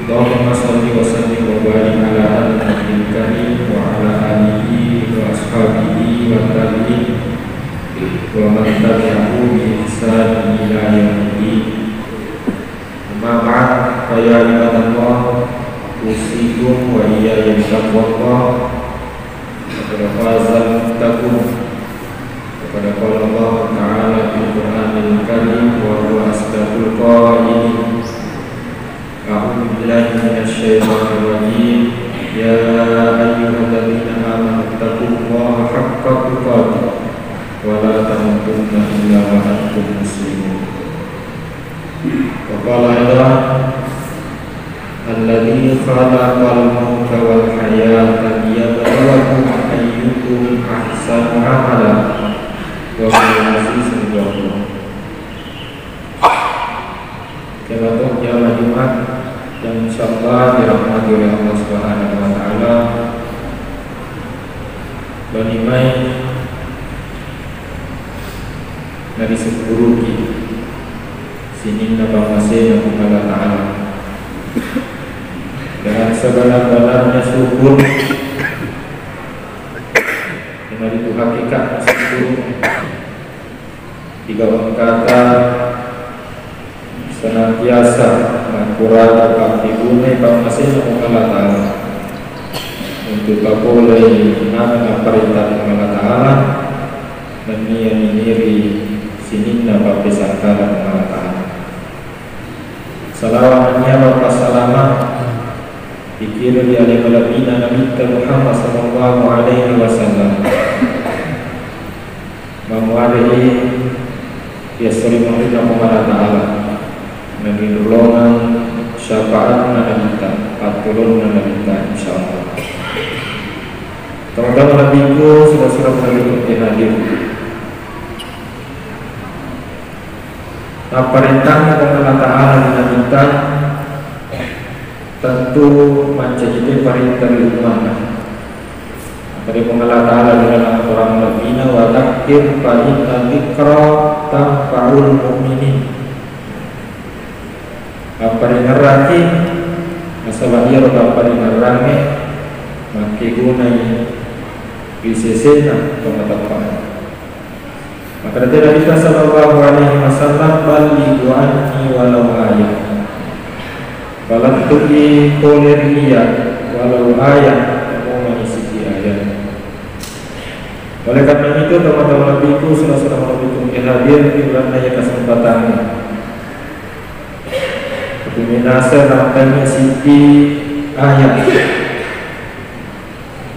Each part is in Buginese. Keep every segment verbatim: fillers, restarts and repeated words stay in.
اللهم صل وسلم وبارك على هذا النبي الكريم وعلى آله وأصحابه والتابعين ومن تبعه بإحسان إلى يوم الدين. أما بعد، فيا عباد الله، أوصيكم وإياي بتقوى الله. فقد فاز المتقون. وقد قال الله تعالى في القرآن الكريم وهو أصدق القائلين: أعوذ بالله من الشيطان الرجيم. يا أيها الذين آمنوا اتقوا الله حق تقاته ولا تموتن إلا وأنتم مسلمون. وقال أيضا: الذي خلق الموت والحياة ليبلوكم أيكم أحسن عملا وهو العزيز الغفور. Jamaah jamaah Jumat yang insyaallah dirahmati oleh Allah Subhanahu wa Ta'ala. Bani mai narisukkuruki sininna pammasena Puang Allah Ta'ala. Dengan sebenar-benarnya syukur, iyanaritu hakikatna syukur, tiga engkata senantiasa makkuraga pakkegunai pammasena Puang Allah Ta'ala untuk tapolei maneng apparenta Puang Allah Ta'ala, nennia miniri sininna pappesangkana Puang Allah Ta'ala. Salawat nennia bappa salama ikiring ri ale malebbina Nabitta Muhammad sallallahu alaihi wasallam. Mamuarei riassereng manenna Puang Allah Ta'ala, narirolongeng syafaatna Nabitta, pattulunna Nabitta, insyaallah. Teman-teman Nabiku, saudara-saudara Nabiku yang hadir. Napparentana Puang Allah Ta'ala ri Nabitta, tentu mancaji to parenta ri ummanna. Makkedai Puang Allah Ta'ala ri dalam Al-Quran Malebbina, "Wa dzakkir fa inna dzikra tanfa'ul mu'minin." Apparingerraki, nasaba iyaro apparingerrangnge makkegunai ri sesenna to mateppe'e. Makkeda Nabitta sallallahu alaihi wasallam, "Ballighu anni walau ayah." Palettuki pole ri iyya walau ayah, namumangi siddi ayat. Oleh karena itu, teman-teman Nabiku, saudara-saudara Nabiku yang hadir, di bulan raya kesempatan ini, aku minasa nantangnya siddi ayat.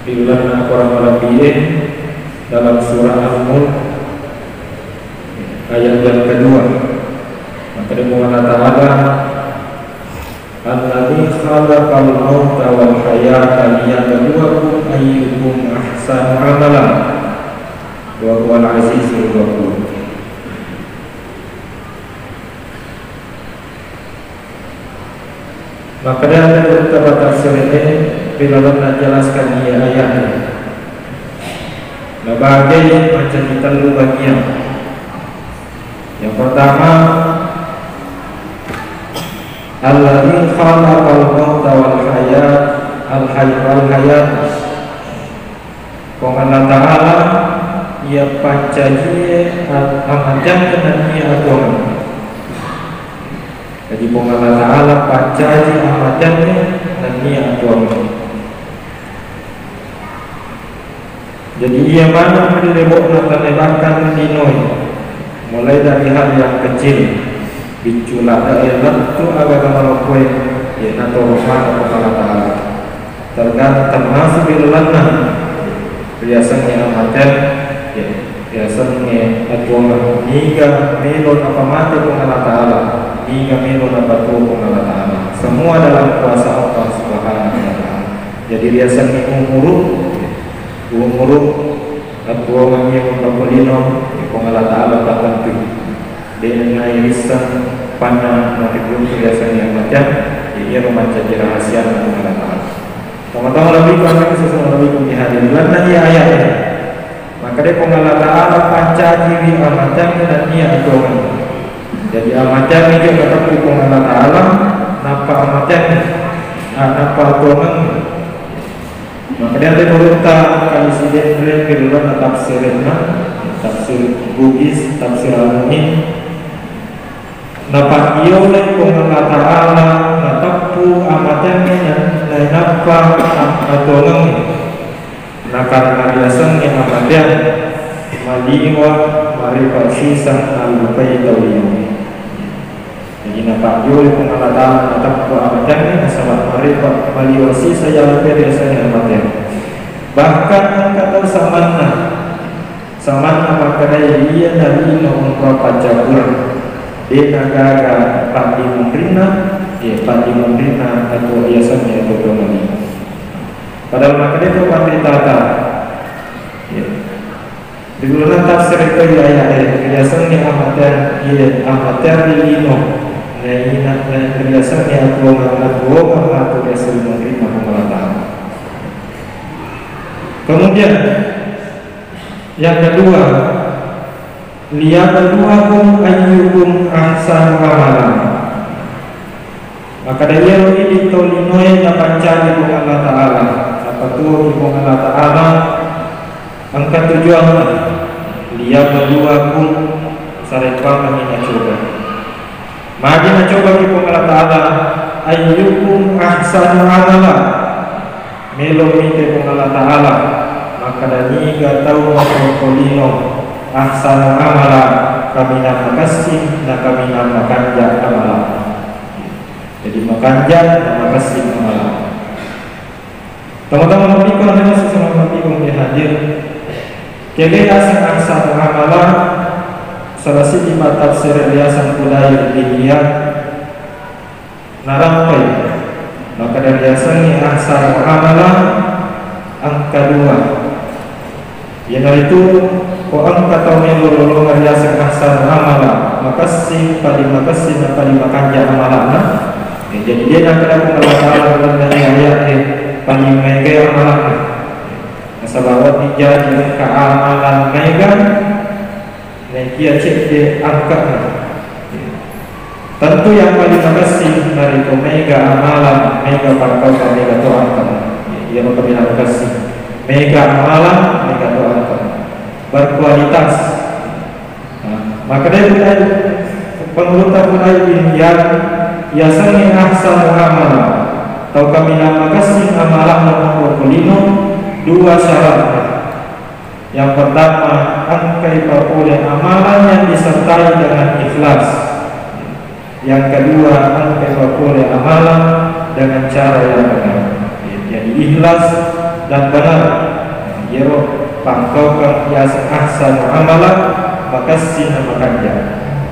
Ri lalenna Al-Quran Malebbie dalam surah Al-Mulk ayat yang kedua. Makkeda Puang Allah Ta'ala, "Alladzi khalaqal mauta wal hayata liyabluwakum ayyukum ahsanu amala wa huwal azizul ghafur." Makkeda gurutta patafsiré ri lalenna jelaskan iya ayat, nabagai mancaji tellu bagian. Yang pertama, alladzi khalaqal mauta wal hayat, al hay-, wal hayat. Puang Allah Ta'ala iya pancajie a-, amatenna nennia atuwongenna. Jadi Puang Allah Ta'ala pancaji amatenna nennia atuwongenna. Jadi iya maneng ri lebo'na tallebakkang linoe. Mulai dari hal yang kecil, biccu ladde'e lettu agaga maloppoe, iyanatu rahmatna Puang Allah Ta'ala. Tergantung termasuk ri lalenna riasengnge amate, ya, riasengnge atuwongeng, niga melo napamate Puang Allah Ta'ala, niga melo napatuwo Puang Allah Ta'ala. Semua dalam kuasa Allah Subhanahu wa Ta'ala. Jadi riasengnge umuru, umuru atuwongengnge mappapolino, ya, Puang Allah Ta'ala pattentui. De'na naisseng panna naribuntu riasengnge amateang, ya, iyaro mancaji rahasianna Puang Allah Ta'ala. Tama-tama lebih kurang sesama lebih kumi hadir. Lalenna iya ayat. Makkeda Puang Allah Ta'ala pancajiwi amateang nennia atuwongenna. Jadi amateang itu katapi Puang Allah Ta'ala, nappa amateang Nappa atuwongeng. Makkedai ri gurutta kali Sidenreng ri lalenna tafsirenna, tafsir Bugis, tafsir Al-Mu'in, napaggiyolai Puang Allah Ta'ala nateppu amatengnge na-, nainappa atuwongengnge. Nakarena riasengnge amateang maliwa marepa sisa nallupai tau lino. Jadi, napaggiyolai Puang Allah Ta'ala nateppu amateangnge, nasaba marepa maliwa sisa yallupai riasengnge amateang. Bahkan engka tau samanna, samanna makkedai iyana lino onrong paccappureng, de nagaga paddimunrinna, iya, paddimunrinna atuwo riasengnge atuwo maliwa. Padahal makkedai to panritata, iya. Ri lalenna tafsir to iya aya'e, riasengnge amateang, iya, amateang ri lino, naina, na-, riasengnge atuwongeng, atuwongeng atu riaseng munrinna Puang Allah Ta'ala. Kemudian, yang kedua, liyabluwakum ayyukum ahsanu amala. Makkeda iyaro idi tau linoe napancaji Puang Allah Ta'ala, napatuwoki Puang Allah Ta'ala, engka tujuanna, liyabluwakum, sarekkuangengngi nacoba. Magi nacobaki Puang Allah Ta'ala, ayyukum ahsanu amala. Melo mite Puang Allah Ta'ala, makkeda niga tau makkokko lino, ahsanu amala, kaminang makessing, na kaminang makanja amala. Jadi makanja na makessing amala. Teman-teman mabiko, hadirin sesama mabiko yang hadir. Kege yaseng ahsanu amala, salah siji mattafsir yaseng Fudail bin Iyad. Narampai makkeda riasengnge ahsanu amala engka dua. Iyanaritu ko engka tau melo lolongeng riaseng ahsanu amala, makessing, paling makessing na paling makanja amalana. Ya, jadi de nakkeda Puang Allah Ta'ala ri lalenna aya'e paling maega amalana. Nasaba wedding jaji engka amalan maega, naekiya cedde angka'na. Tentu yang paling makessing narekko maega amalan, maega pangkaukang, maega to angka'na. Iyaro kaminang makessing. Maega amalan, maega to angka'na. Berkualitas. Nah, makkedai Pangulutta Fudail bin Iyad, yasengnge ahsanu amala, tau kaminang makessing amala'na monro ko lino, dua syaratna. Yang pertama, engkai papole amalan yang disertai dengan ikhlas. Yang kedua, engkai papole amalan dengan cara yang benar. Jadi ikhlas dan benar. Iyaro pangkaukang yaseng ahsanu amala, makessing na makanja.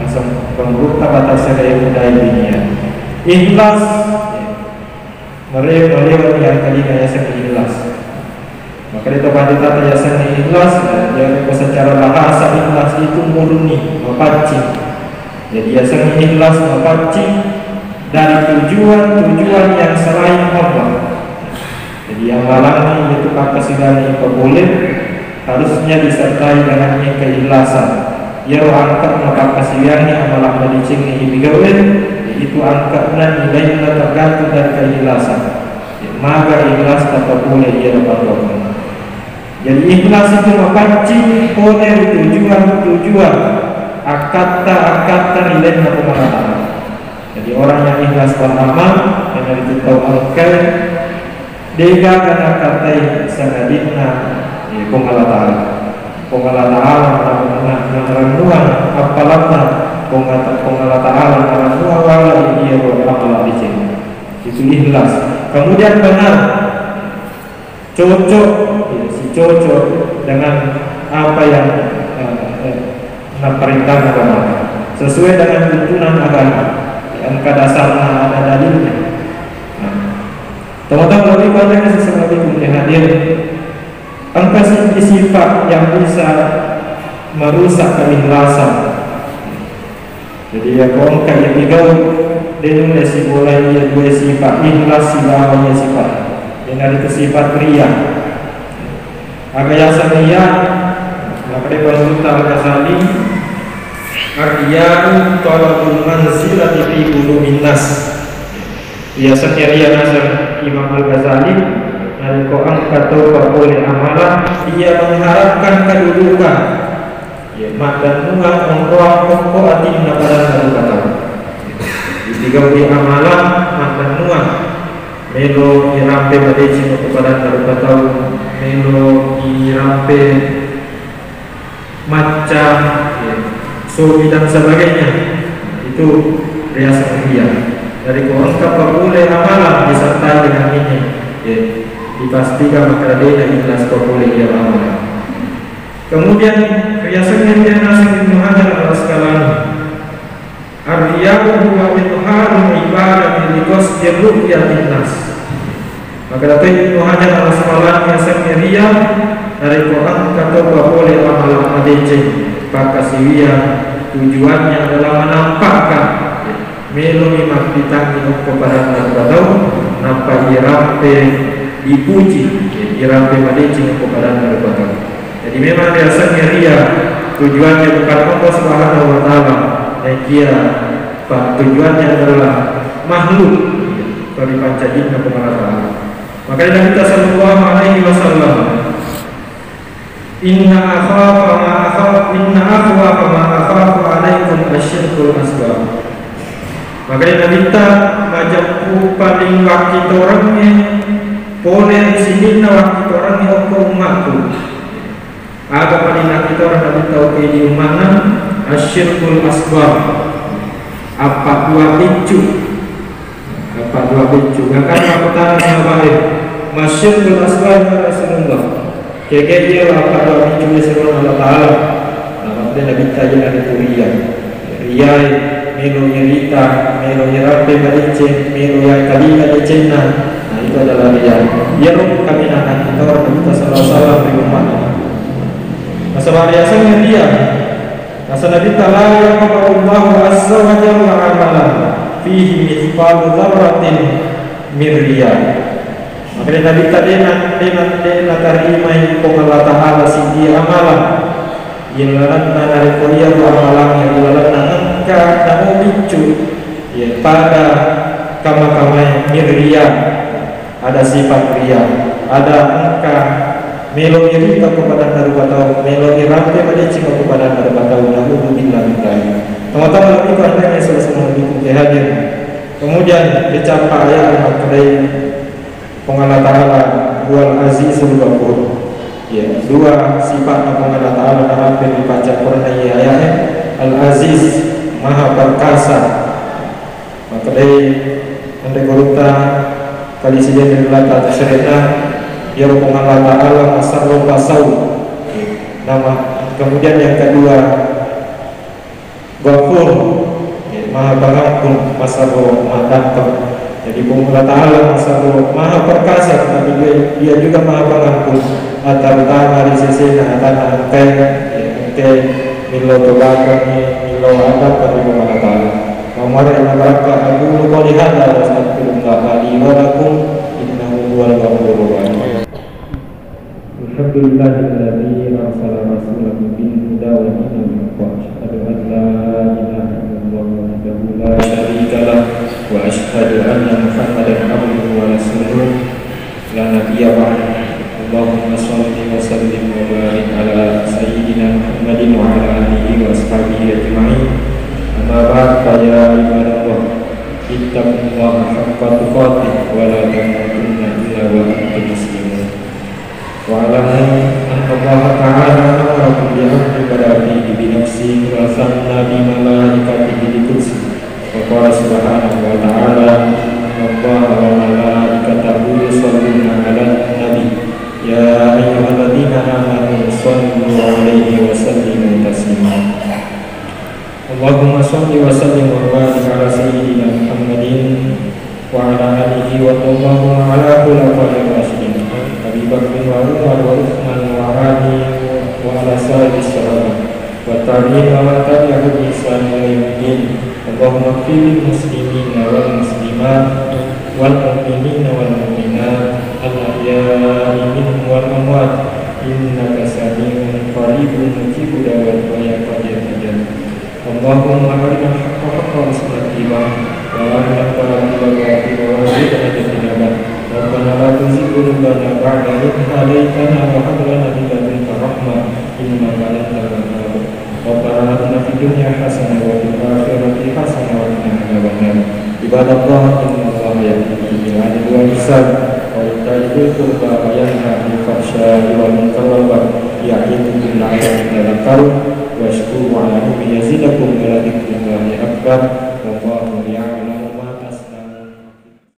Naseng pangulutta bata sere budaya dunia. Ikhlas. Mare-, malewa yang tadina yaseng ikhlas. Makkedai to panritata yaseng ikhlas, ya, ya, secara bahasa ikhlas itu murni, mapaccing. Jadi yaseng ikhlas mapaccing dari tujuan-tujuan yang selain Allah. Jadi amalanna itu pakkasiwiangnge ipapole harusnya disertai dengan keikhlasan. Iyaro angka'na pakkasiwiangnge amala madecengnge ipigau'e, yaitu angka'na nilainna tergantung dari keikhlasan. Maga ikhlas tapapole iyaro pangkaukeng. Jadi ikhlas itu mapaccing pole ri tujuan-tujuan akkatta-akkatta nilainna Puang Allah Ta'ala. Jadi orang yang ikhlas beramal, iyanaritu tau engkai, degaga nakkatai sangadinna, eh, Puang Allah Ta'ala. Puang Allah Ta'ala na-, na-, narennuang appalanna, Puang Allah Ta-, Puang Allah Ta'ala narennuang wala iyaro amala decenna. Itu ikhlas. Kemudian benar. Cocok, ya, si cocok dengan apa yang, eh, eh, naparintahkan agama, sesuai dengan tuntunan agama, ya, engka dasarna, ada dalilnya. Nah, teman-teman, lebih banyak sesama yang hadir. Engka si-, sifat yang bisa merusak keikhlasan. Jadi, iya ko engka iya pigau, de nulle sibola iya dua sifat, ikhlas sibawa iya sifat. Iyanaritu sifat riya. Aga yaseng riya? Makkeda Pangulutta Al-Ghazali, "Ar-riya'u talabul manzilati fi qulubin nas." Yasengnge riya naseng Imam Al-Ghazali, narekko engka tau papole amalang, dia mengharapkan kedudukan, ya, maddennuang onroang okko atinna padanna rupa tau. Itigaui amalang maddennuang, melo irampe madeceng okko padanna rupa tau, melo irampe macca, ya, sobi dan sebagainya, itu riaseng ria. Narekko engka papole amalang disertai dengan ini, ya, dipastikan makkeda de'na ikhlas papole iya amalang. Kemudian riaseng ria naseng Ibnu Hajar Al Asqalani, "Ar-riya'u huwa idharul ibadati liqasdi ru'yatin nas." Makkeda to Ibnu Hajar Al Asqalani, yasengnge ria, narekko engka tau papole amalang madeceng, pakkasiwiang, tujuannya adalah menampakkan, melomi mappitangngi okko padanna rupa tau, nappa irampe dipuji, irampe madeceng okko padanna rupa tau. Jadi memang riasengnge ria, tujuannya bukan Allah Subhanahu wa Ta'ala, naekia pa-, tujuannya adalah makhluk, toripancajinna Puang Allah Ta'ala. Makanya Nabi sallallahu alaihi wasallam, "Inna akhafa ma akhaf, inna akhwafa ma akhafu alaikum asyirkul asghar." Makanya Nabitta majeppu paling wakkitorengnge pole ri sininna wakkitorengnge okko ummakku. Aga paling nakkitoreng Nabitta okko idi ummanna? Asyirkul asghar. Appaddua biccu. Appaddua biccu. Gangkanna makkutana sahabae, "Masyirkul asghar ya Rasulullah?" Kege iya appaddua biccu di sebuah Allah Ta'ala. Nah, makkeda Nabitta, iya na ritu ria. Riae, melo irita, melo irampe madeceng, melo yangkalinga decenna. Nah, itu adalah ria. Iyaro kaminang nakkitoro Nabitta sallallahu alaihi wasallam ri ummatna. Nasaba riasengnge ria. Nasaba Nabitta, "La yaqbalu Allahu azza wa jalla amalan fihi mithqalu dzarratin min riya." Makanya Nabitta, de'na, de'na, de'na tarimai Puang Allah Ta'ala siddi amalang. Ilalenna narekko iyaro amalangnge ilalenna engka namo biccu, ya, pada kama-kamae mirria, ada sifat ria, ada engka melo irita kepada rupa tau, melo irampe madeceng kepada rupa tau, naudzubillah min dzalik. Teman-teman, itu artinya salah satu buku hadir. Kemudian dicapa ayat yang maknai Puang Allah Ta'ala, "Huwal Azizul Ghafur." Ya, dua sifatna Puang Allah Ta'ala narampe ri paccappureng iye aya'e. Al-Aziz, Maha Perkasa. Makkedai anre gurutta, kali sidin ri lata tasyrikna, ya Puang Allah Ta'ala masarro pasau. Nama, kemudian yang kedua, Ghafur, ya, Maha Pengampun, masarro maddampeng. Jadi, Puang Allah Ta'ala masarro Maha Perkasa, tetapi dia, Dia juga Maha Pengampun. Terutama ri sesena atanna engkae, ya, engkae millau tobakengngi, millau addampeng ri Puang Allah Ta'ala. Wa mare na barakka, aqulu qouli hadza wa astaghfirullah li wa lakum, innahu huwal ghafurur rahim. Alhamdulillahilladzi arsala rasulahu bil huda wa dinil haqq. Asyhadu an la ilaha illallah wahdahu la syarika lah, wa asyhadu anna Muhammadan abduhu wa rasuluh, la nabiyya ba'dah. Allahumma shalli wa sallim wa barik ala sayyidina Muhammadin wa ala alihi wa ashabihi ajma'in. Amma ba'd, fa ya ibadallah, ittaqullaha haqqa tuqatih wa la tamutunna illa wa antum muslimun. Wa'lamu annallaha ta'ala amarakum bi amrin bada'a fihi bi nafsihi wa tsanna bi malaikatihi bi qudsihi. Wa qala subhanahu wa ta'ala, innallaha wa malaikatahu yusholluna 'alan nabi, ya ayyuhalladzina amanu shollu 'alaihi wa sallimu taslima. Allahumma shalli wa sallim wa barik ala sayyidina Muhammadin wa ala alihi wa Allahumma ala khulafa'ir rasyidin, Abi Bakrin wa Umar wa Utsman wa Ali wa ala sa'iris sahabah wa tabi'in wa man tabi'ahum bi ihsan ila yaumiddin. Allahumma ighfir lil muslimina wal muslimat wal mu'minina wal mu'minat al ahya'i minhum wal amwat, innaka sami'un qaribun mujibud da'wat wa ya qadiyal hajat. Allahumma arinal haqqa haqqa warzuqna ittiba'ah, wa arinal batila batila warzuqna ijtinabah. La قلوبنا بعد إذ هديتنا وهب لنا من لدنك رحمة إنك أنت الوهاب. ربنا آتنا في الدنيا حسنة وفي الآخرة حسنة وقنا عذاب النار. عباد الله، إن الله يأمر بالعدل والإحسان وإيتاء ذي القربى وينهى عن الفحشاء والمنكر والبغي يعظكم لعلكم تذكرون. واشكروا على حبه يزدكم ولذكر الله أكبر.